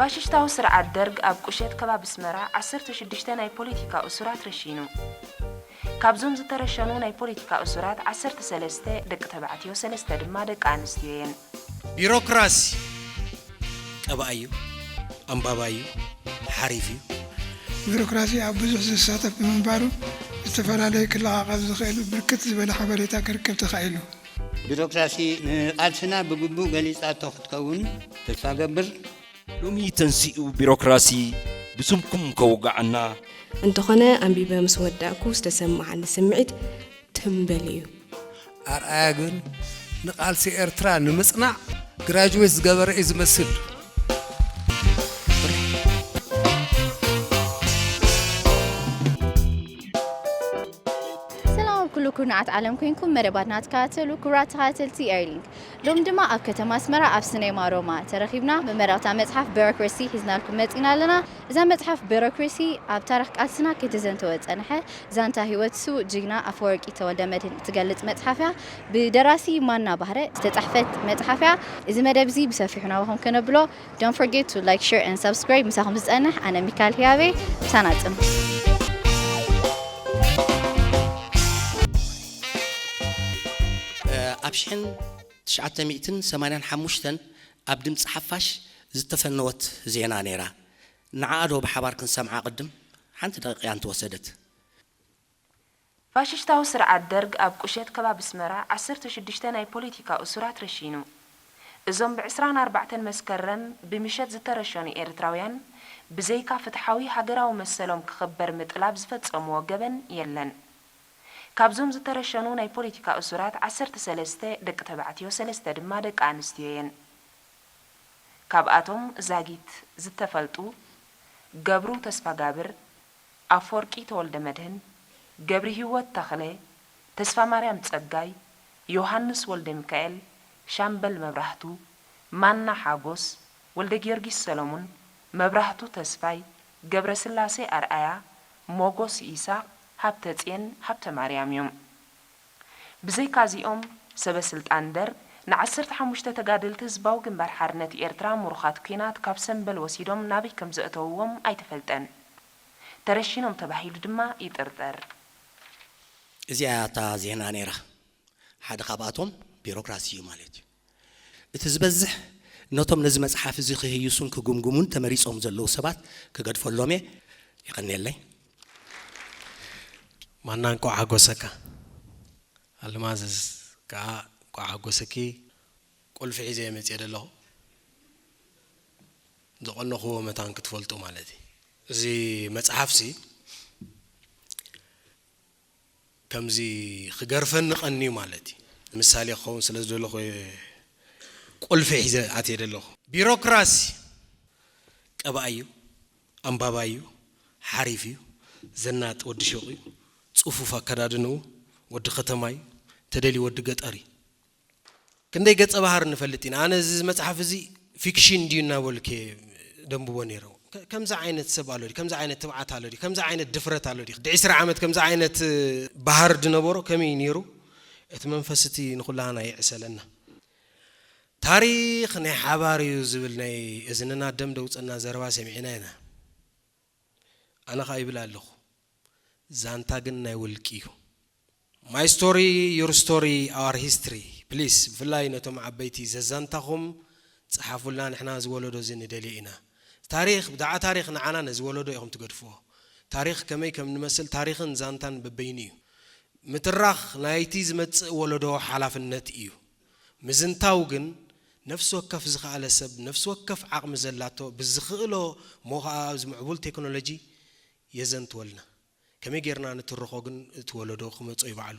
ፋሽስታዊ ስርዓት ደርግ ኣብ ቁሸት ከባቢ ኣስመራ ዓሰርተ ሽዱሽተ ናይ ፖለቲካ እሱራት ረሺኑ። ካብዞም ዝተረሸኑ ናይ ፖለቲካ እሱራት ዓሰርተ ሰለስተ ደቂ ተባዕትዮ፣ ሰለስተ ድማ ደቂ ኣንስትዮ እየን። ቢሮክራሲ ቀባኣዩ፣ ኣንባባዩ፣ ሓሪፍዩ። ቢሮክራሲ ኣብ ብዙሕ ዝሳተፍ ብምንባሩ፣ ዝተፈላለዩ ክለቓቐብ ዝኽእል ብርክት ዝበለ ሓበሬታ ክርከብ ተኻኢሉ። ቢሮክራሲ ንቓልስና ብግቡእ ገሊጻቶ ክትከውን ተስፋ ገብር። ሎሚ ተንሲኡ ቢሮክራሲ ብስምኩም ከውግዓና። እንተኾነ ኣንቢበ ምስ ወዳእኩ ዝተሰማዓኒ ስምዒት ትም በል እዩ። ኣርኣያ ግን ንቓልሲ ኤርትራ ንምጽናዕ ግራጅዌት ዝገበረ እዩ ዝመስል። ሰላም ኣብ ኩሉ ኩርናዓት ዓለም ኮይንኩም መደባትና ትከታተሉ ክቡራት ተኸታተልቲ ኤርሊንክ። ሎም ድማ ኣብ ከተማ ኣስመራ ኣብ ስኔማ ሮማ ተረኺብና መመረቕታ መጽሓፍ ቢሮክራሲ ሒዝናልኩም መጺና ኣለና። እዛ መጽሓፍ ቢሮክራሲ ኣብ ታሪኽ ቃልስና ከይተዘንተወ ዝጸንሐ ዛንታ ህይወት ስዉእ ጅግና ኣፈወርቂ ተወልደ መድህን እትገልጽ መጽሓፍ እያ። ብደራሲ ማና ባህረ ዝተጻሕፈት መጽሓፍ እያ። እዚ መደብ እዚ ብሰፊሑ ናባኹም ከነብሎ። Don't forget to like, share and subscribe። ምሳኹም ዝጸንሕ ኣነ ሚካል ህያቤ። ምሳና ጽንሑ። ኣብ ሽሕን ትሽዓተ ሚእትን ሰማንያን ሓሙሽተን ኣብ ድምፂ ሓፋሽ ዝተፈነወት ዜና ነይራ። ንዓኣ ዶ ብሓባር ክንሰምዓ ቅድም ሓንቲ ደቂቃ እንተወሰደት። ፋሽስታዊ ስርዓት ደርግ ኣብ ቁሸት ከባቢ ኣስመራ ዓሰርተ ሽዱሽተ ናይ ፖለቲካ እሱራት ረሺኑ። እዞም ብ ዕስራን ኣርባዕተን መስከረም ብምሸት ዝተረሸኑ ኤርትራውያን ብዘይካ ፍትሓዊ ሃገራዊ መሰሎም ክኽበር ምጥላብ ዝፈጸምዎ ገበን የለን። ካብዞም ዝተረሸኑ ናይ ፖለቲካ እሱራት ዓሰርተ ሰለስተ ደቂ ተባዕትዮ፣ ሰለስተ ድማ ደቂ ኣንስትዮ እየን። ካብኣቶም ዛጊት ዝተፈልጡ ገብሩ ተስፋጋብር፣ ኣፈወርቂ ተወልደመድህን፣ ገብርሂወት ተኽለ፣ ተስፋማርያም ጸጋይ፣ ዮሃንስ ወልደሚካኤል፣ ሻምበል መብራህቱ፣ ማና ሓጎስ፣ ወልደጊዮርጊስ ሰሎሙን፣ መብራህቱ ተስፋይ፣ ገብረስላሴ ኣርኣያ፣ ሞጎስ ኢሳቕ፣ ሃብተጽየን ሃብተማርያም እዮም። ብዘይካ'ዚኦም፣ ሰበ-ስልጣን ደርግ ንዓሰርተ ሓሙሽተ ተጋደልቲ ህዝባዊ ግንባር ሓርነት ኤርትራ ምሩኻት ኲናት ካብ ሰምበል ወሲዶም ናበይ ከም ዘእተውዎም ኣይተፈልጠን። ተረሺኖም ተባሂሉ ድማ ይጥርጠር። እዚኣ እታ ዜና ነይራ። ሓደ ካብኣቶም ቢሮክራሲ እዩ ማለት እዩ። እቲ ዝበዝሕ ነቶም ነዚ መጽሓፍ እዚ ክህይሱን ክግምግሙን ተመሪጾም ዘለዉ ሰባት ክገድፈሎም እየ። የቐንየለይ። ማና እንቋዕ ሓጎሰካ። ኣልማዝ ከዓ እንቋዕ ሓጎሰኪ። ቁልፊ ሒዘ እየ መፅየ ዘለኹ። ዝቐነኹዎ መታን ክትፈልጡ ማለት እዩ። እዚ መፅሓፍሲ ከምዚ ክገርፈኒ ቀንዩ ማለት እዩ። ንምሳሌ ክኸውን ስለ ዝደለኹ እየ ቁልፊ ሒዘ ኣትየ ዘለኹ። ቢሮክራሲ ቀባኣዩ፣ ኣንባባዩ፣ ሓሪፍዩ፣ ዘናጥ ወዲ ሹቕዩ፣ ጽፉፍ ኣከዳድንኡ ወዲ ከተማዩ፣ ተደልዩ ወዲ ገጠርዩ። ክንደይ ገጸ ባህር ንፈልጥ ኢና። ኣነ እዚ መጽሓፍ እዚ ፊክሽን ድዩ እናበልኩ እየ ደንብቦ ነይረ። ከ-፣ ከምዚ ዓይነት ሰብ ኣሎ ድዩ? ከምዚ ዓይነት ትብዓት ኣሎ ድዩ? ከምዚ ዓይነት ድፍረት ኣሎ ድዩ? ድዒ ዕስራ ዓመት ከምዚ ዓይነት ባህር ድነበሮ ከመይ እዩ ነይሩ? እቲ መንፈስ እቲ ንኹላህና ይዕሰለና። ታሪኽ ናይ ሓባር እዩ ዝብል ናይ እዝንና ደም ደውጸና ዘረባ ሰሚዕና ኢና። ኣነ ኸኣ ይብል ኣለኹ፣ ዛንታ ግን ናይ ውልቂ እዩ። My story, your story, our history. Please፣ ብፍላይ ነቶም ዓበይቲ ዘዛንታኹም ጸሓፉልና፣ ንሕና እዚ ወለዶ እዚ ንደልዮ ኢና። ታሪኽ፣ ብዛዕባ ታሪኽ ንዓና ነዚ ወለዶ ኢኹም ትገድፍዎ። ታሪኽ ከመይ ከም ንመስል ታሪኽን ዛንታን በበይኑ እዩ። ምትራኽ ናይቲ ዝመጽእ ወለዶ ሓላፍነት እዩ። ምዝንታው ግን ነፍሲ ወከፍ ዝኸኣለ ሰብ፣ ነፍሲ ወከፍ ዓቕሚ ዘላቶ ብዝኽእሎ እሞ ኸኣ ኣብዚ ምዕቡል ቴክኖሎጂ የዘንትወልና። ከመይ ጌርና ንትርኾ ግን እቲ ወለዶ ክመጾ እዩ ባዕሉ።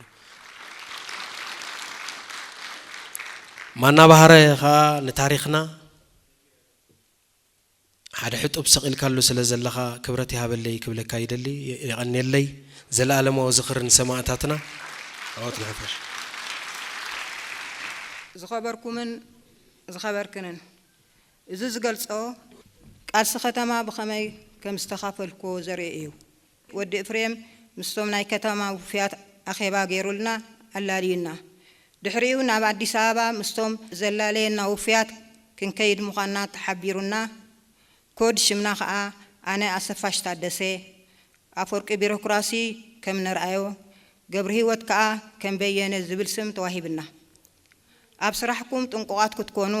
ማና ባህረ ኸኣ ንታሪኽና ሓደ ሕጡብ ሰቒልካሉ ስለ ዘለኻ ክብረት ይሃበለይ ክብለካ ይደሊ። የቐንየለይ። ዘለኣለማዊ ዝኽሪ ንሰማእታትና። ዓወት ንሓፋሽ። ዝኸበርኩምን ዝኸበርክንን፣ እዚ ዝገልጾ ቃልሲ ከተማ ብኸመይ ከም ዝተኻፈልኩዎ ዘርኢ እዩ። ወዲ እፍሬም ምስቶም ናይ ከተማ ውፉያት ኣኼባ ገይሩልና ኣላልዩና። ድሕሪኡ ናብ ኣዲስ ኣበባ ምስቶም ዘላለየና ውፉያት ክንከይድ ምዃንና ተሓቢሩና። ኮድ ሽምና ከኣ ኣነ ኣሰፋሽ ታደሰ፣ ኣፈወርቂ ቢሮክራሲ ከም ነርኣዮ፣ ገብርሂወት ከኣ ከም በየነ ዝብል ስም ተዋሂብና። ኣብ ስራሕኩም ጥንቁቓት ክትኮኑ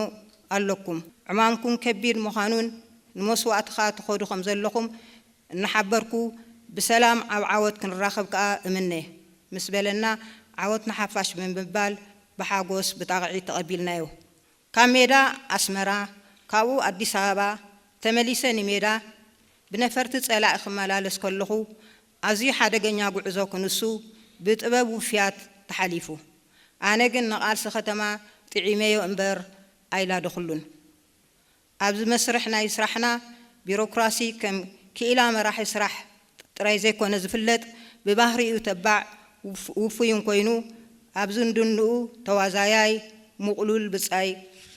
ኣለኩም። ዕማምኩም ከቢድ ምዃኑን ንመስዋእቲ ከኣ ትኸዱ ከም ዘለኹም እናሓበርኩ፣ ብሰላም ኣብ ዓወት ክንራኸብ ከኣ እምነ፣ ምስ በለና፣ ዓወት ንሓፋሽ ብምባል ብሓጎስ ብጣቕዒት ተቐቢልናዮ። ካብ ሜዳ ኣስመራ፣ ካብኡ ኣዲስ ኣበባ ተመሊሰ ንሜዳ ብነፈርቲ ጸላኢ ክመላለስ ከለኹ፣ ኣዝዩ ሓደገኛ ጉዕዞ ክንሱ ብጥበብ ውፍያት ተሓሊፉ። ኣነ ግን ንቓልሲ ከተማ ጥዒመዮ እምበር ኣይላደኹሉን። ኣብዚ መስርሕ ናይ ስራሕና፣ ቢሮክራሲ ከም ክኢላ መራሒ ስራሕ ጥራይ ዘይኮነ ዝፍለጥ፣ ብባህሪኡ ተባዕ፣ ውፍ-፣ ውፉይን ኮይኑ፣ ኣብዚ እንድንኡ ተዋዛያይ፣ ምቕሉል ብጻይ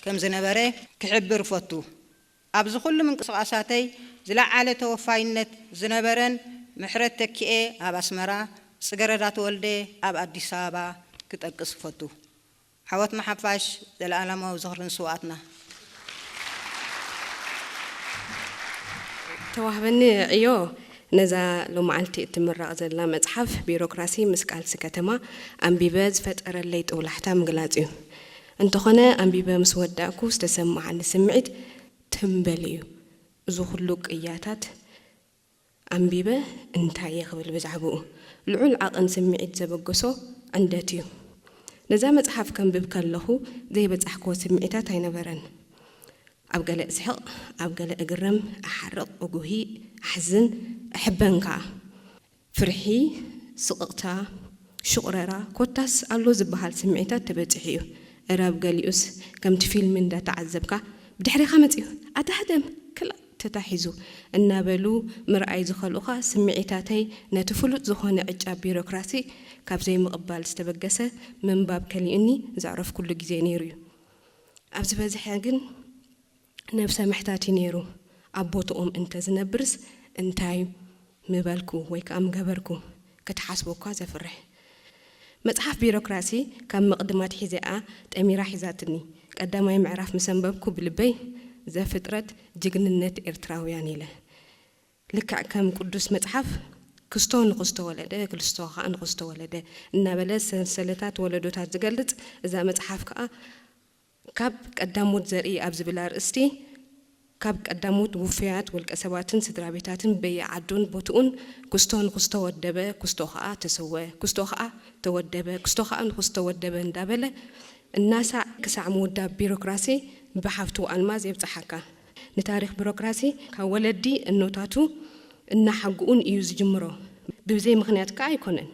ከም ዝነበረ ክሕብር እፈቱ። ኣብዚ ኩሉ ምንቅስቓሳተይ ዝለዓለ ተወፋይነት ዝነበረን፣ ምሕረት ተኪኤ ኣብ ኣስመራ፣ ጽገረዳ ተወልደ ኣብ ኣዲስ ኣበባ ክጠቅስ እፈቱ። ዓወት ንሓፋሽ፣ ዘለኣለማዊ ዝኽሪ ንስውኣትና። ተዋህበኒ ዕዮ ነዛ ሎመዓልቲ እትምረቕ ዘላ መጽሓፍ ቢሮክራሲ ምስ ቃልሲ ከተማ ኣንቢበ ዝፈጠረለይ ጥውላሕታ ምግላጽ እዩ። እንተኾነ ኣንቢበ ምስ ወዳእኩ ዝተሰማዓኒ ስምዒት ትም በሊ እዩ። እዚ ኩሉ ቅያታት ኣንቢበ እንታይ እየ ክብል ብዛዕባኡ ልዑል ዓቐን ስምዒት ዘበገሶ ዕንደት እዩ። ነዛ መጽሓፍ ከንብብ ከለኹ ዘይበጻሕክዎ ስምዒታት ኣይነበረን። ኣብ ገለ እስሕቕ፣ ኣብ ገለ እግረም፣ እሓርቕ፣ እጉሂ፣ ኣሕዝን፣ እሕበን ከኣ። ፍርሒ፣ ስቕቕታ፣ ሽቑረራ፣ ኮታስ ኣሎ ዝበሃል ስምዒታት ተበጺሑ እዩ። እረ ኣብ ገሊኡስ ከምቲ ፊልም እንዳተዓዘብካ ብድሕሬኻ መጺኡ ኣታ ህደም ክላእ ተታሒዙ እናበሉ ምርኣይ ዝኸልኡኻ ስምዒታተይ ነቲ ፍሉጥ ዝኾነ ዕጫ ቢሮክራሲ ካብ ዘይምቕባል ዝተበገሰ ምንባብ ከሊኡኒ ዘዕረፍኩሉ ግዜ ነይሩ እዩ። ኣብ ዝበዝሐ ግን ነብሰ ምሕታት እዩ ነይሩ። ኣብ ቦትኦም እንተዝነብርስ እንታይ ምበልኩ ወይ ከኣ ምገበርኩ ክትሓስቦ እኳ ዘፍርሕ። መጽሓፍ ቢሮክራሲ ካብ ምቕድም ኣትሒዘ እያ ጠሚራ ሒዛትኒ። ቀዳማይ ምዕራፍ ምስ ኣንበብኩ ብልበይ ዘፍጥረት ጅግንነት ኤርትራውያን ኢለ። ልክዕ ከም ቅዱስ መጽሓፍ ክስቶ ንኽስቶ ወለደ፣ ክልስቶ ከኣ ንኽስቶ ወለደ እናበለ ሰንሰለታት ወለዶታት ዝገልጽ እዛ መጽሓፍ ከኣ ካብ ቀዳሞት ዘርኢ ኣብ ዝብል ኣርእስቲ ካብ ቀዳሞት ውፉያት ውልቀ ሰባትን ስድራ ቤታትን በየዓዱን ቦትኡን ክስቶ ንኽስቶ ወደበ፣ ክስቶ ከኣ ተሰወ፣ ክስቶ ከኣ ተወደበ፣ ክስቶ ከኣ ንኽስቶ ወደበ እንዳበለ እናሳዕ ክሳዕ ምውዳብ ቢሮክራሲ ብሓፍቱ ኣልማዝ የብጽሓካ። ንታሪኽ ቢሮክራሲ ካብ ወለዲ እኖታቱ እናሓግኡን እዩ ዝጅምሮ። ብዘይ ምኽንያት ከኣ ኣይኮነን።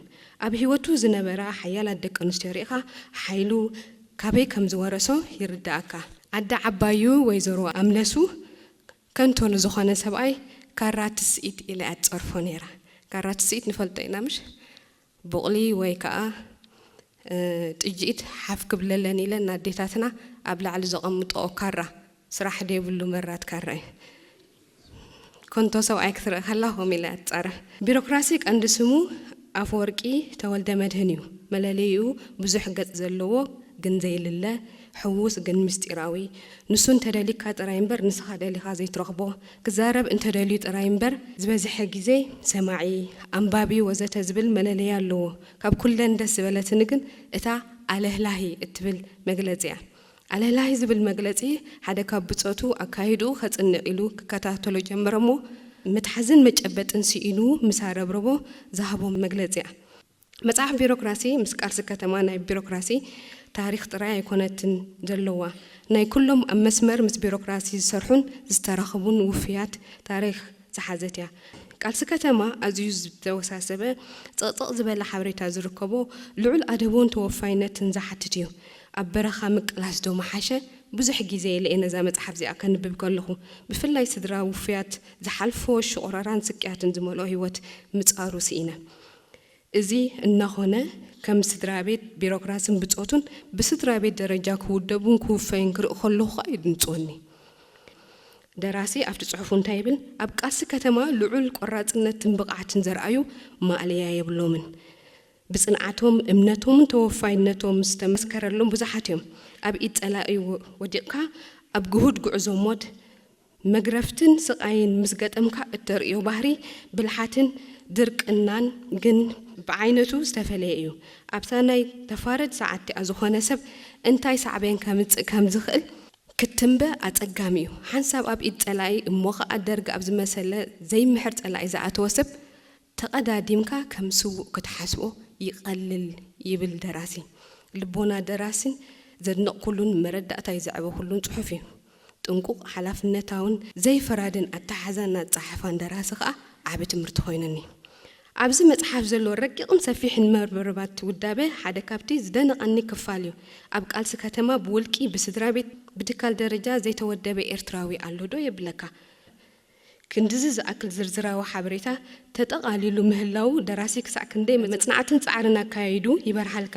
ኣብ ህይወቱ ዝነበራ ሓያላት ደቂ ኣንስትዮ ርኢኻ ሓይሉ ካበይ ከም ዝወረሶ ይርድኣካ። ኣደ ዓባዩ ወይዘሮ ኣምለሱ ከንቶ ንዝኾነ ሰብኣይ ካራ ትስኢት ኢላ እያ ትጸርፎ ነይራ። ካራ ትስኢት ንፈልጦ ኢና ምሽ? ቡቕሊ ወይ ከኣ ጥጅኢት ሓፍ ክብለለን ኢለን ኣዴታትና ኣብ ላዕሊ ዘቐምጠኦ ካራ፣ ስራሕ ደይብሉ መራት ካራ እዩ። ከንቶ ሰብኣይ ክትርኢ ከላ ከምኡ ኢላ እያ ትጻረፍ። ቢሮክራሲ ቀንዲ ስሙ ኣፈወርቂ ተወልደ መድህን እዩ። መለለይኡ ብዙሕ ገጽ ዘለዎ ግን ዘይልለ፣ ሕዉስ ግን ምስጢራዊ፣ ንሱ እንተደሊካ ጥራይ እምበር ንስኻ ደሊኻ ዘይትረኽቦ፣ ክዛረብ እንተደልዩ ጥራይ እምበር ዝበዝሐ ግዜ ሰማዒ፣ ኣንባቢ ወዘተ ዝብል መለለዪ ኣለዎ። ካብ ኩለን ደስ ዝበለትኒ ግን እታ ኣለህላሂ እትብል መግለጺ እያ። ኣለህላሂ ዝብል መግለጺ ሓደ ካብ ብጾቱ ኣካይድኡ ከጽንዕ ኢሉ ክከታተሎ ጀመረ እሞ ምትሓዝን መጨበጥን ስኢኑ ምስ ኣረብረቦ ዝሃቦ መግለጺ እያ። መጽሓፍ ቢሮክራሲ ምስ ቃልሲ ከተማ ናይ ቢሮክራሲ ታሪኽ ጥራይ ኣይኮነትን ዘለዋ። ናይ ኩሎም ኣብ መስመር ምስ ቢሮክራሲ ዝሰርሑን ዝተራኸቡን ውፉያት ታሪኽ ዝሓዘት እያ። ቃልሲ ከተማ ኣዝዩ ዝተወሳሰበ ጽቕጽቕ ዝበለ ሓበሬታ ዝርከቦ ልዑል ኣድህቦን ተወፋይነትን ዝሓትት እዩ። ኣብ በረኻ ምቅላስ ዶ ምሓሸ? ብዙሕ ግዜ ኢለ እየ ነዛ መጽሓፍ እዚኣ ከንብብ ከለኹ። ብፍላይ ስድራ ውፉያት ዝሓልፍዎ ሽቑረራን ስቅያትን ዝመልኦ ህይወት ምጻሩ ስኢነ። እዚ እናኾነ ከም ስድራ ቤት ቢሮክራስን ብጾቱን ብስድራ ቤት ደረጃ ክውደቡን ክውፈዩን ክርኢ ከለኹ ከኣ ይድንጽወኒ። ደራሲ ኣብቲ ጽሑፉ እንታይ ይብል? ኣብ ቃልሲ ከተማ ልዑል ቆራጽነትን ብቕዓትን ዘርኣዩ ማእለያ የብሎምን። ብጽንዓቶም፣ እምነቶምን ተወፋይነቶም ዝተመስከረሎም ብዙሓት እዮም። ኣብ ኢድ ጸላኢ ወ- ወዲቕካ ኣብ ግሁድ ጉዕዞ ሞት መግረፍትን ስቓይን ምስ ገጠምካ እተርእዮ ባህሪ ብልሓትን ድርቅናን ግን ብዓይነቱ ዝተፈለየ እዩ። ኣብታ ናይ ተፋረድ ሰዓት'ቲኣ ዝኾነ ሰብ እንታይ ሳዕቤን ከምጽእ ከም ዝኽእል ክትትንበ ኣጸጋሚ እዩ። ሓንሳብ ኣብ ኢድ ጸላኢ እሞ ኸኣ ደርጊ ኣብ ዝመሰለ ዘይምሕር ጸላኢ ዝኣተወ ሰብ ተቐዳዲምካ ከም ስዉእ ክትሓስቦ ይቐልል ይብል ደራሲ። ልቦና ደራሲን ዘድነቕኩሉን መረዳእታይ ዘዕበኹሉን ጽሑፍ እዩ። ጥንቁቕ፣ ሓላፍነታውን ዘይፈራድን ኣተሓሕዛን ኣጸሓሕፋን ደራሲ ከኣ ዓቢ ትምህርቲ ኮይኑኒ። ኣብዚ መጽሓፍ ዘሎ ረቂቕን ሰፊሕን መርበባት ውዳበ ሓደ ካብቲ ዝደነቐኒ ክፋል እዩ። ኣብ ቃልሲ ከተማ ብውልቂ፣ ብስድራ ቤት፣ ብትካል ደረጃ ዘይተወደበ ኤርትራዊ ኣሎ ዶ የብለካ? ክንድዚ ዝኣክል ዝርዝራዊ ሓበሬታ ተጠቓሊሉ ምህላዉ ደራሲ ክሳዕ ክንደይ መጽናዕትን ጻዕርን ኣካይዱ ይበርሃልካ።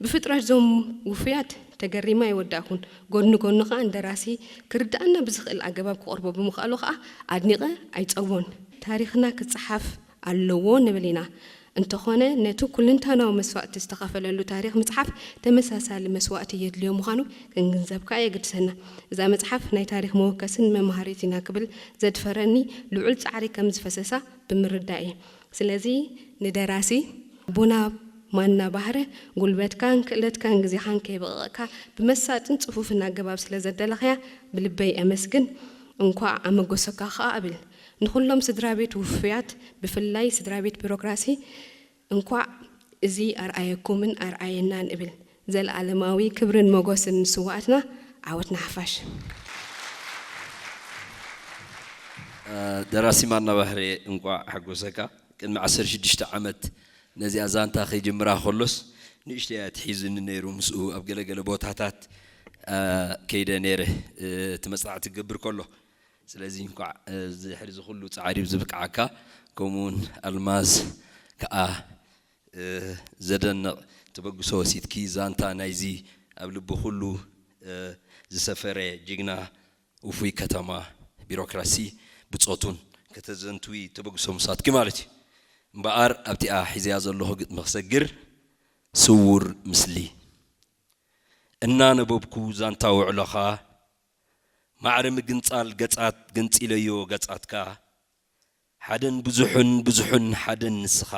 ብፍጥረት ዞም ውፉያት ተገሪመ ኣይወዳእኩን። ጎድኒ ጎድኑ ከኣ ንደራሲ ክርድኣና ብዝኽእል ኣገባብ ክቐርቦ ብምኽኣሉ ከኣ ኣድኒቐ ኣይጸውቦን። ታሪኽና ክጸሓፍ ኣለዎ ንብል ኢና። እንተኾነ ነቲ ኩልንታናዊ መስዋእቲ ዝተኸፈለሉ ታሪኽ ምጽሓፍ ተመሳሳሊ መስዋእቲ የድልዮ ምዃኑ ክንግንዘብ ከኣ የገድሰና። እዛ መጽሓፍ ናይ ታሪኽ መወከስን መምሃሪት ኢና ክብል ዘድፈረኒ ልዑል ጻዕሪ ከም ዝፈሰሳ ብምርዳእ እየ። ስለዚ ንደራሲ ኣቦና ማና ባህረ፣ ጉልበትካን ክእለትካን ግዜኻን ከይበቐቕካ ብመሳጥን ጽፉፍን ኣገባብ ስለ ዘዳለኽያ ብልበይ ኣመስግን። እንኳዕ ኣመጎሰካ ከኣ እብል። ንኹሎም ስድራ ቤት ውፉያት፣ ብፍላይ ስድራ ቤት ቢሮክራሲ፣ እንኳዕ እዚ ኣርኣየኩምን ኣርኣየናን እብል። ዘለኣለማዊ ክብርን ሞጎስን ንስውኣትና። ዓወት ንሓፋሽ። ደራሲ ማና ባህሬ፣ እንቋዕ ሓጎሰካ። ቅድሚ ዓሰርተ ሽዱሽተ ዓመት ነዚኣ ዛንታ ከይጅምራ ከሎስ ንእሽተይ ኣትሒዙኒ ነይሩ። ምስኡ ኣብ ገለገለ ቦታታት ከይደ ነይረ፣ እቲ መጽናዕቲ ክገብር ከሎ። ስለዚ እንኳዕ ድሕሪ እዚ ኩሉ ጻዕሪ ዝብቅዓካ፣ ከምኡውን ኣልማዝ ከኣ ዘደንቕ ተበግሶ ወሲድኪ ዛንታ ናይዚ ኣብ ልቢ ኩሉ ዝሰፈረ ጅግና ውፉይ ከተማ ቢሮክራሲ ብጾቱን ከተዘንትዊ ተበግሶ ምሳትኪ ማለት እዩ። እምበኣር ኣብቲኣ ሒዘያ ዘለኹ ግጥሚ ክሰግር፣ ስውር ምስሊ። እናነበብኩ ዛንታ ውዕሎኻ፣ ማዕረ ምግንጻል ገጻት ገንጺለዮ ገጻትካ፣ ሓደን ብዙሑን ብዙሑን ሓደን ንስኻ።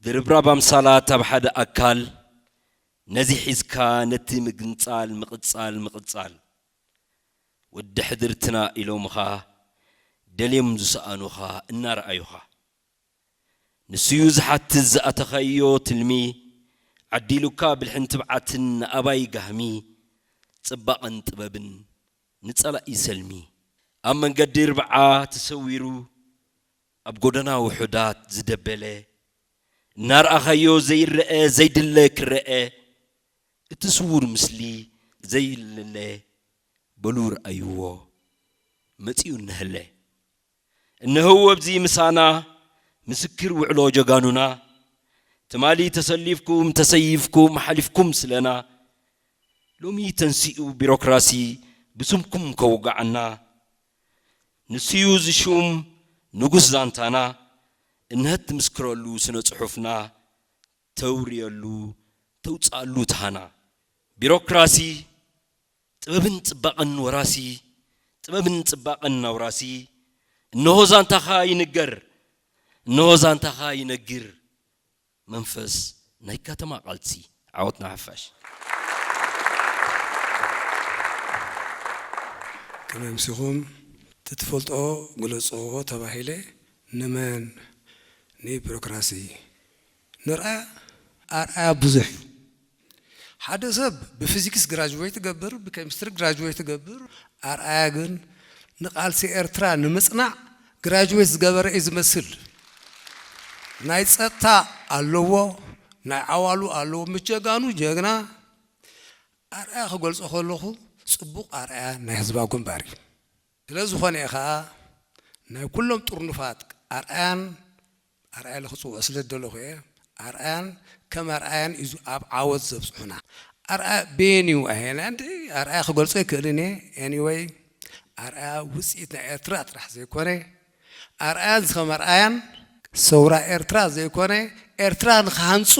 ድርብራብ ኣምሳላት ኣብ ሓደ ኣካል፣ ነዚ ሒዝካ ነቲ ምግንጻል ምቕጻል ምቕጻል። ወዲ ሕድርትና ኢሎምኻ፣ ደልዮም ዝሰኣኑኻ እናረኣዩኻ። ንሱዩ ዝሓትት ዝኣተኻዮ ትልሚ፣ ዓዲሉካ ብልሕን ትብዓትን ንኣባይ ጋህሚ፣ ጽባቐን ጥበብን ንጸላኢ ሰልሚ። ኣብ መንገዲ ርብዓ ተሰዊሩ፣ ኣብ ጎደና ውሑዳት ዝደበለ፣ እናረኣኻዮ ዘይረአ ዘይድለ ክረአ፣ እቲ ስዉር ምስሊ ዘይልለ፣ በሉ ርኣይዎ መጺኡ እነሀለ። እነሆ ኣብዚ ምሳና ምስክር ውዕሎ ጀጋኑና፣ ትማሊ ተሰሊፍኩም ተሰይፍኩም ሓሊፍኩም ስለና፣ ሎሚ ተንሲኡ ቢሮክራሲ ብስምኩም ከውግዓና፣ ንሱዩ ዝሹም ንጉስ ዛንታና፣ እነሀት ትምስክረሉ ስነ ጽሑፍና፣ ተውርየሉ ተውጽኣሉ ትሃና። ቢሮክራሲ ጥበብን ጽባቐን ወራሲ፣ ጥበብን ጽባቐን ኣውራሲ፣ እነሆ ዛንታኻ ይንገር፣ እነሆ ዛንታኻ ይነግር መንፈስ ናይ ከተማ ቃልሲ። ዓወት ንሓፋሽ። ከመይ ኣምሲኹም? ትትፈልጦ ግለጽዎ ተባሂለ ንመን? ንቢሮክራሲ። ንርኣ ኣርኣያ ብዙሕ እዩ። ሓደ ሰብ ብፊዚክስ ግራጅዌት ይገብር፣ ብኬሚስትሪ ግራጅዌት ይገብር፣ ኣርኣያ ግን ንቃልሲ ኤርትራ ንምጽናዕ ግራጅዌት ዝገበረ እዩ ዝመስል። ናይ ጸጥታ ኣለዎ፣ ናይ ዓዋሉ ኣለዎ፣ ምስ ጀጋኑ ጀግና። ኣርኣያ ክገልጾ ከለኹ ጽቡቕ ኣርኣያ ናይ ህዝባዊ ግንባር እዩ። ስለ ዝኾነ እዩ ኸኣ ናይ ኩሎም ጥርኑፋት ኣርኣያን ኣርኣያ ኢለ ክጽውዖ ስለ ዝደለኹ እየ። ኣርኣያን ከም ኣርኣያን እዩ ኣብ ዓወት ዘብጽሑና። ኣርኣያ በየን እዩ ኣየና እንዲ ኣርኣያ ክገልጾ ኣይክእልን እየ። ኤኒወይ ኣርኣያ ውጽኢት ናይ ኤርትራ ጥራሕ ዘይኮነ ኣርኣያን ዝኸም ኣርኣያን ሰውራ ኤርትራ ዘይኮነ ኤርትራ ንኽሃንጹ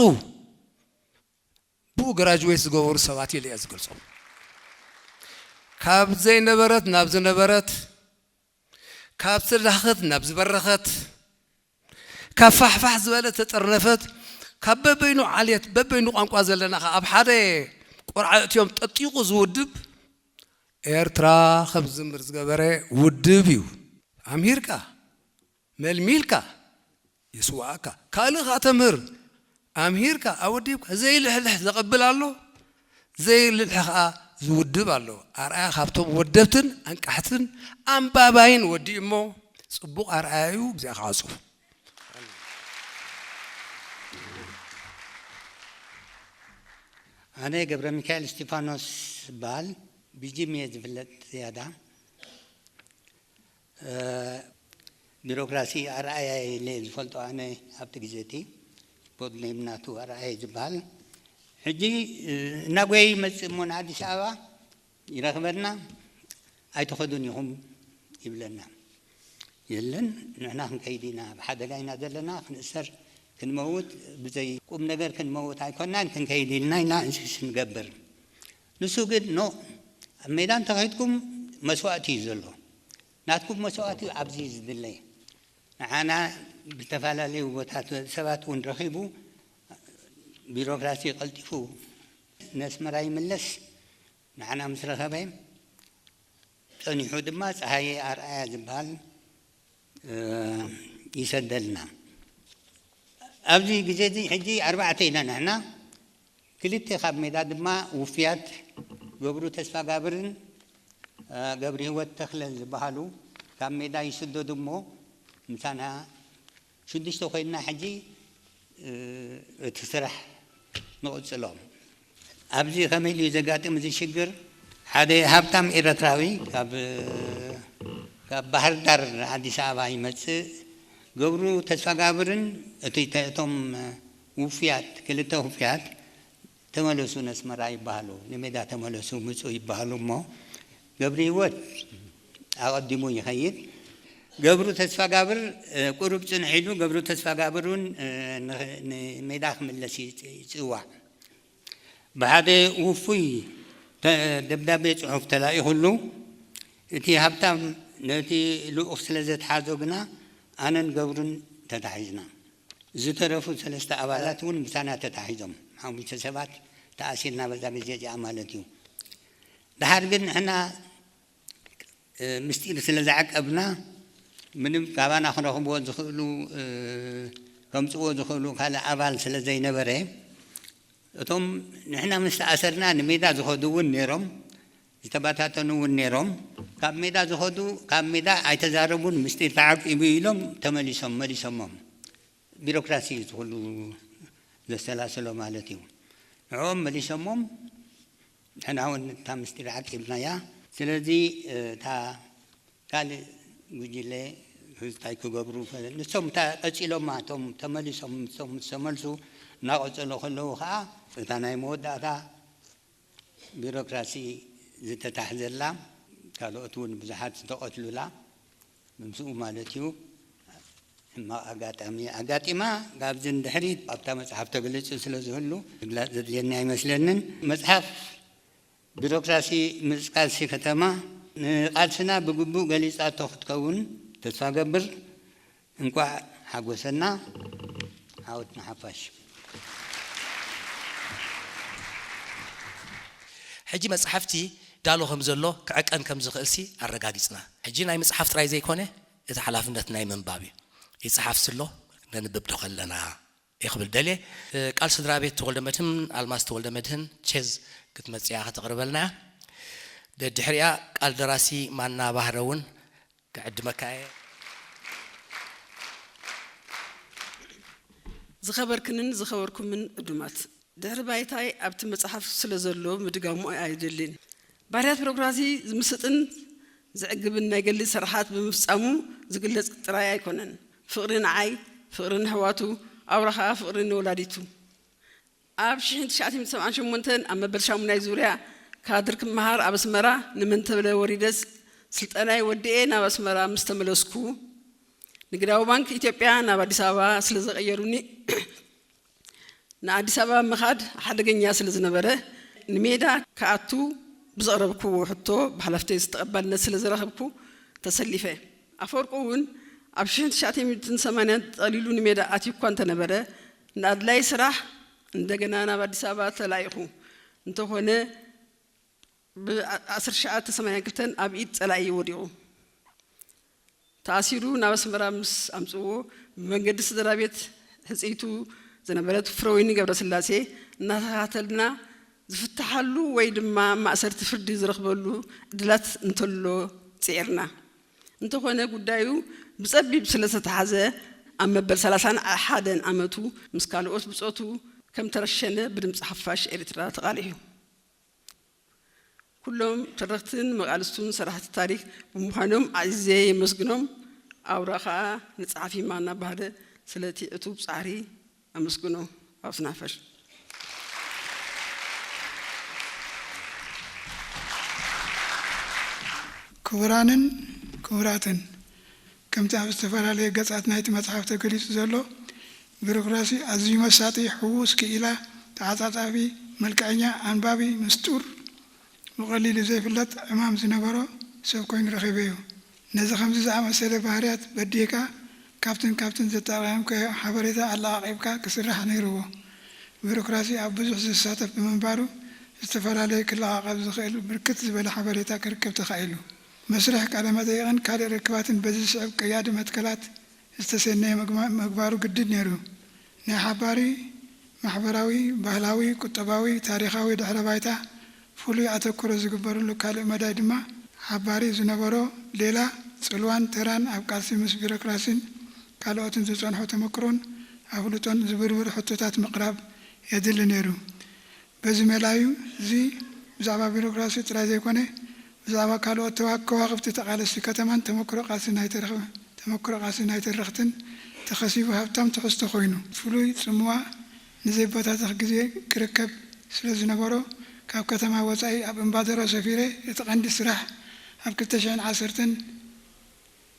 ብኡ ግራጅዌት ዝገበሩ ሰባት ኢለ እየ ዝገልጾም። ካብ ዘይነበረት ናብ ዝነበረት፣ ካብ ዝዳኸመት ናብ ዝበረኸት፣ ካብ ፋሕፋሕ ዝበለት ተጠርነፈት፣ ካብ በበይኑ ዓሌት በበይኑ ቋንቋ ዘለና ኸዓ ኣብ ሓደ ቆርዓ እትዮም ጠጢቑ ዝውድብ ኤርትራ ከም ዝዝምር ዝገበረ ውድብ እዩ። ኣምሂርካ፣ መልሚልካ፣ የስዋኣካ። ካልእ ኸዓ ተምህር፣ ኣምሂርካ፣ ኣወዲብካ፣ ዘይልሕልሕ ዘቐብል ኣሎ፣ ዘይልሕልሕ ኸዓ ዝውድብ ኣሎ። ኣርኣያ ካብቶም ወደብትን ኣንቃሕትን ኣንባባይን ወዲ እሞ ጽቡቕ ኣርኣያ እዩ። እግዚኣብሔር ክዓጹ። ኣነ ገብረ ሚካኤል እስጢፋኖስ እበሃል። ብጂም እየ ዝፍለጥ ዝያዳ። ቢሮክራሲ ኣርኣያ ኢለ ዝፈልጦ ኣነ ኣብቲ ግዜ እቲ ቦድ ኔም ናቱ ኣርኣያ እዩ ዝበሃል። ሕጂ እናጎየ ይመጽእ እሞ ንኣዲስ ኣበባ ይረኽበና። ኣይትኸዱን ኢኹም ይብለና። የለን፣ ንሕና ክንከይድ ኢና፣ ኣብ ሓደጋ ኢና ዘለና፣ ክንእሰር፣ ክንመውት፣ ብዘይ ቁም ነገር ክንመውት ኣይኮናን፣ ክንከይድ ኢልና ኢና እንስስ ንገብር። ንሱ ግን ኖ፣ ኣብ ሜዳ እንተኸይድኩም መስዋእቲ እዩ ዘሎ። ናትኩም መስዋእቲ ኣብዚ እዩ ዝድለ። ንዓና ብዝተፈላለዩ ቦታት ሰባት እውን ረኺቡ፣ ቢሮክራሲ ቀልጢፉ ነስመራ ይምለስ። ንዓና ምስ ረኸበ፣ ጸኒሑ ድማ ጸሃየ ኣርኣያ ዝበሃል፣ እ፣ ይሰደልና። ኣብዚ ግዜ እዚ ሕጂ ኣርባዕተ ኢና ንሕና። ክልተ ካብ ሜዳ ድማ ውፍያት ገብሩ ተስፋጋብርን፣ እ፣ ገብረ ህይወት ተኽለን ዝበሃሉ ካብ ሜዳ ይስደዱ እሞ ምሳና ሽዱሽተ ኮይንና ሕጂ፣ እ፣ እቲ ስራሕ ንቕጽሎ። ኣብዚ ከመይ ኢሉ ዘጋጥም እዚ ሽግር? ሓደ ሃብታም ኤርትራዊ ካብ፣ ካብ ባህር ዳር ኣዲስ ኣበባ ይመጽእ። ገብሩ ተስፋጋብርን እቲ ተ-፣ እቶም ውፍያት፣ ክልተ ውፍያት ተመለሱ ነስመራ ይበሃሉ፣ ንሜዳ ተመለሱ ምጹ ይበሃሉ እሞ ገብረ ህይወት ኣቐዲሙ ይኸይድ። ገብሩ ተስፋጋብር፣ እ፣ ቁሩብ ጽንሕ ኢሉ ገብሩ ተስፋጋብር እውን፣ እ፣ ን-፣ ንሜዳ ክምለስ ይጽ-፣ ይጽዋዕ። ብሓደ ውፉይ ተ-፣ ደብዳቤ ጽሑፍ ተላኢኹሉ፣ እቲ ሃብታም ነቲ ልኡኽ ስለ ዘትሓዞ ግና ኣነን ገብሩን ተታሒዝና። ዝተረፉ ሰለስተ ኣባላት እውን ምሳና ተታሒዞም፣ ሓሙሽተ ሰባት ተኣሲርና በዛ ግዜ እዚኣ ማለት እዩ። ደሓር ግን ንሕና፣ እ፣ ምስጢር ስለ ዘዕቀብና ምንም ካባና ክረኽብዎ ዝኽእሉ፣ እ፣ ከምጽዎ ዝኽእሉ ካልእ ኣባል ስለ ዘይነበረ፣ እቶም ንሕና ምስ ተኣሰርና ንሜዳ ዝኸዱ እውን ነይሮም፣ ዝተበታተኑ እውን ነይሮም። ካብ ሜዳ ዝኸዱ፣ ካብ ሜዳ ኣይተዛረቡን፣ ምስጢር ተዓቂቡ ኢሎም ተመሊሶም፣ መሊሶሞም። ቢሮክራሲ እዩ እቲ ኩሉ ዘሰላስሎ ማለት እዩ። ንዕኦም መሊሶሞም፣ ንሕና እውን እታ ምስጢር ዓቂብናያ። ስለዚ፣ እ፣ እታ ካልእ ጉጅለ እንታይ ክገብሩ ፈ-፣ ንሶም እታ ቀጺሎማ፣ እቶም ተመሊሶም፣ ንሶም ምስ ተመልሱ እናቐጸሉ ከለዉ ኸዓ፣ እታ ናይ መወዳእታ ቢሮክራሲ ዝተታሕዘላ፣ ካልኦት እውን ብዙሓት ዝተቐትሉላ፣ ብምስኡ ማለት እዩ፣ ሕማቕ ኣጋጣሚ ኣጋጢማ፣ ካብዚ ንድሕሪት ኣብታ መጽሓፍ ተገሊጹ ስለ ዝህሉ፣ ምግላጽ ዘድልየኒ ኣይመስለንን። መጽሓፍ ቢሮክራሲ ምስ ቃልሲ ከተማ ንቃልስና ብግቡእ ገሊጻቶ ክትከውን ተስፋ ገብር። እንቋዕ ሓጎሰና ዓወት ንሓፋሽ። ሕጂ መጽሓፍቲ ዳሎ ከም ዘሎ ክዕቀን ከም ዝኽእልሲ ኣረጋጊጽና። ሕጂ ናይ ምጽሓፍ ጥራይ ዘይኮነ፣ እቲ ሓላፍነት ናይ ምንባብ እዩ። ይጽሓፍሲ ኣሎ፣ ነንብብ ዶ ከለና? እየ ክብል ደልየ። እ፣ ቃል ስድራ ቤት ተወልደ መድህን፣ ኣልማዝ ተወልደ መድህን፣ ቼዝ ክትመጽእ እያ ከተቕርበልና እያ። ደድሕሪኣ ቃል ደራሲ ማና ባህረ እውን ክዕድመካ እየ። ዝኸበርክንን ዝኸበርኩምን ዕዱማት፣ ድሕሪ ባይታይ ኣብቲ መጽሓፍ ስለ ዘሎ ምድጋሙ ኣይደልን። ባህርያት ቢሮክራሲ ዝምስጥን ዘዕግብን ናይ ገድሊ ስርሓት ብምፍጻሙ ዝግለጽ ጥራይ ኣይኮነን። ፍቕሪ ንዓይ፣ ፍቕሪ ንኣሕዋቱ፣ ኣውራ ኸኣ ፍቕሪ ንወላዲቱ። ኣብ ሽሕን ትሽዓተ ሚእትን ሰብዓን ሸሞንተን ኣብ መበል ሻሙናይ ዙርያ ካድር ክመሃር ኣብ ኣስመራ ንመንተብለ ወሪደስ ስልጠናይ ወዲኤ ናብ ኣስመራ ምስ ተመለስኩ፣ ንግዳዊ ባንክ ኢትዮጵያ ናብ ኣዲስ ኣበባ ስለ ዘቐየሩኒ፣ ንኣዲስ ኣበባ ምኻድ ሓደገኛ ስለ ዝነበረ፣ ንሜዳ ክኣቱ ብዘቕረብክዎ ሕቶ ብሓላፍተይ ዝተቐባልነት ስለ ዝረኸብኩ ተሰሊፈ። ኣፈወርቁ እውን ኣብ ሽሕን ትሽዓተ ሚእትን ሰማንያን ጠቕሊሉ ንሜዳ ኣትዩ እኳ እንተነበረ፣ ንኣድላይ ስራሕ እንደገና ናብ ኣዲስ ኣበባ ተላኢኹ። እንተኾነ፣ ብ ዓሰርተ ትሽዓተ ሰማንያን ክልተን ኣብ ኢድ ጸላኢ ወዲቑ። ተኣሲሩ ናብ ኣስመራ ምስ ኣምጽእዎ፣ ብመንገዲ ስድራ ቤት ሕጽይቱ ዝነበረት ፍረወይኒ ገብረስላሴ እናተኸታተልና ዝፍትሓሉ ወይ ድማ ማእሰርቲ ፍርዲ ዝረኽበሉ ዕድላት እንተሎ ጽዒርና። እንተኾነ፣ ጉዳዩ ብጸቢብ ስለ ዝተታሕዘ፣ ኣብ መበል ሰላሳን ሓደን ዓመቱ ምስ ካልኦት ብጾቱ ከም ተረሸነ ብድምጺ ሓፋሽ ኤርትራ ተቓሊሑ። ኩሎም ተረኽትን መቓልስቱን ሰራሕቲ ታሪኽ ብምዃኖም ኣዕዚዘ የመስግኖም። ኣውራ ኸኣ ንጸሓፊ ማና ባህረ ስለቲ ዕቱብ ጻዕሪ ኣመስግኖ። ኣብ ስናፈር። ክቡራንን ክቡራትን፣ ከምቲ ኣብ ዝተፈላለየ ገጻት ናይቲ መጽሓፍ ተገሊጹ ዘሎ፣ ቢሮክራሲ ኣዝዩ መሳጢ፣ ሕዉስ፣ ክኢላ፣ ተዓጻጻፊ፣ መልክዐኛ፣ ኣንባቢ፣ ምስጡር፣ ብቐሊሉ ዘይፍለጥ ዕማም ዝነበሮ ሰብ ኮይኑ ረኺበዮ። ነዚ ከምዚ ዝኣመሰለ ባህርያት በዲህካ፣ ካብትን ካብትን ዘጣቐምካዮ ሓበሬታ ኣለቓቒብካ ክስራሕ ነይርዎ። ቢሮክራሲ ኣብ ብዙሕ ዝሳተፍ ብምንባሩ፣ ዝተፈላለየ ክለቓቐብ ዝኽእል ብርክት ዝበለ ሓበሬታ ክርከብ ተኻኢሉ። መስርሕ ቃለ መጠይቕን ካልእ ርክባትን በዚ ዝስዕብ ቀያዲ መትከላት ዝተሰነየ ምግባሩ ግድን ነይሩ። ናይ ሓባሪ ማሕበራዊ፣ ባህላዊ፣ ቁጠባዊ፣ ታሪኻዊ ድሕረ ባይታ ፍሉይ ኣተኩሮ ዝግበረሉ ካልእ መዳይ ድማ ሓባሪ ዝነበሮ ሌላ ጽልዋን ተራን ኣብ ቃልሲ ምስ ቢሮክራሲን ካልኦትን ዝጸንሖ ተመክሮን ኣፍልጦን ዝብርብር ሕቶታት ምቕራብ የድሊ ነይሩ። በዚ ሜላዩ እዚ ብዛዕባ ቢሮክራሲ ጥራይ ዘይኮነ ብዛዕባ ካልኦት ተዋ- ከዋኽብቲ ተቓለስቲ ከተማን ተመክሮ ቃልሲ ናይ ተረኽ- ተመክሮ ቃልሲ ናይ ተረኽትን ተኸሲቡ ሃብታም ትሕዝቶ ኮይኑ። ፍሉይ ጽምዋ ንዘይበታተኽ ግዜ ክርከብ ስለ ዝነበሮ ካብ ከተማ ወጻኢ ኣብ እምባደሮ ሰፊረ እቲ ቀንዲ ስራሕ ኣብ ክልተ ሽሕን ዓሰርተን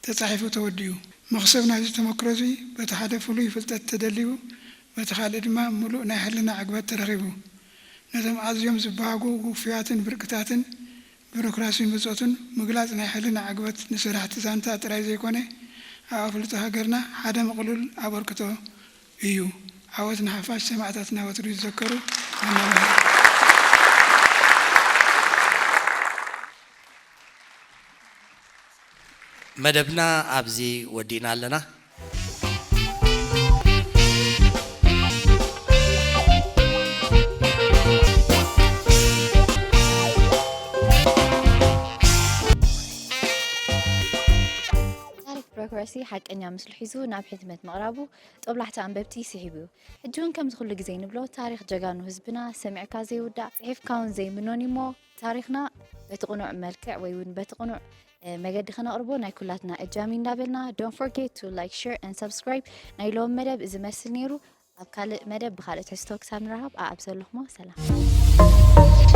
ተጻሒፉ ተወዲኡ። መኽሰብ ናይዚ ተመክሮዚ በቲ ሓደ ፍሉይ ፍልጠት ተደሊቡ በቲ ካልእ ድማ ምሉእ ናይ ሕልና ዕግበት ተረኺቡ። ነቶም ኣዝዮም ዝበሃጉ ውፉያትን ብርቅታትን ቢሮክራሲን ብጾቱን ምግላጽ ናይ ሕልና ዕግበት ንሰራሕቲ ዛንታ ጥራይ ዘይኮነ ኣብ ኣፍልጦ ሃገርና ሓደ ምቕሉል ኣበርክቶ እዩ። ዓወት ንሓፋሽ ሰማእታትና ወትሩ ይዘከሩ። ኣናብር። መደብና ኣብዚ ወዲእና ኣለና። ታሪክ ቢሮክራሲ ሓቀኛ ምስሉ ሒዙ ናብ ሕትመት ምቕራቡ ጦብላሕታ ኣንበብቲ ስሒቡ እዩ። ሕጂ እውን ከምዚ ኩሉ ግዜ ንብሎ ታሪክ ጀጋኑ ህዝብና ሰሚዕካ ዘይውዳእ ጽሒፍካ እውን ዘይምኖን እዩሞ ታሪክና በቲ ቅኑዕ መልክዕ ወይ እውን በቲ ቅኑዕ መገዲ ከነቕርቦ ናይ ኩላትና እጃም እዩ እንዳበልና don't forget to like, share and subscribe። ናይ ሎም መደብ እዚ መስል ነይሩ። ኣብ ካልእ መደብ ብካልእ ትሕዝቶ ክሳብ ንራኸብ ኣኣብ ዘለኹሞ ሰላም።